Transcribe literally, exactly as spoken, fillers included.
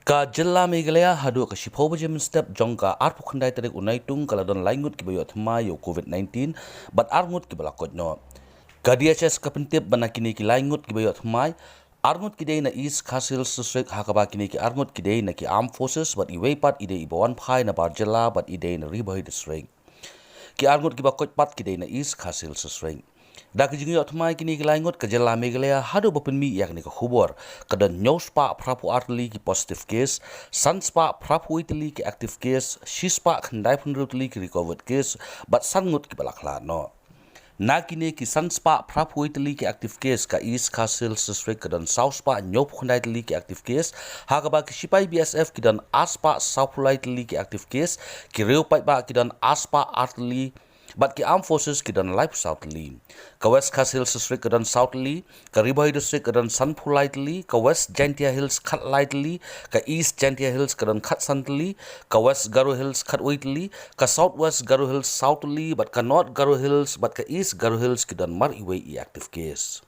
Ka jylla Meghalaya haduh ka shiphew baje mynstep jong ka arphew khyndai tarik u Naitung ka la don lai ngut kiba ïoh thymmai ïa u COVID nineteen bad ar ngut kiba la koit noh. Ka D H S ka pyntip ba na kine ki lai ngut kiba ïoh thymmai, ar ngut ki dei na East Khasi Hills District, ha kaba kine ki ar ngut ki dei na ki Armed Forces bad iwei pat i dei iba wan phai na bar jylla bad i dei na Ri Bhoi District. Ki ar ngut kiba koit pat ki dei na East Khasi Hills District. Da ka jingïoh thymmai kine ki lai ngut, ka jylla Meghalaya haduh ba pynmih ïa kane ka khubor ka don hynñiew spah phra phew ar tylli ki positive case, san spah phra phew wei tylli ki active case, shi spah khyndai phew hynriew tylli ki recovered case bad san ngut kiba la khlad noh. Na kine ki san spah phra phew wei tylli ki active case, ka East Khasi Hills District ka don saw spah hynñiew phew khyndai tylli ki active case, ha kaba ki shipai B S F ki don ar spah saw phew lai tylli ki active case, ki riew paidbah ki don ar spah ar tylli, bad ki Armed Forces ki don lai phew saw tylli. Ka West Khasi Hills District ka don saw tylli, ka Ri Bhoi District ka don san phew lai tylli, ka West Jaintia Hills khatlai tylli, ka East Jaintia Hills ka don khatsan tylli, ka West Garo Hills khatwei tylli, ka South West Garo Hills saw tylli, bad ka North Garo Hills bad ka East Garo Hills ki don mar iwei i active case.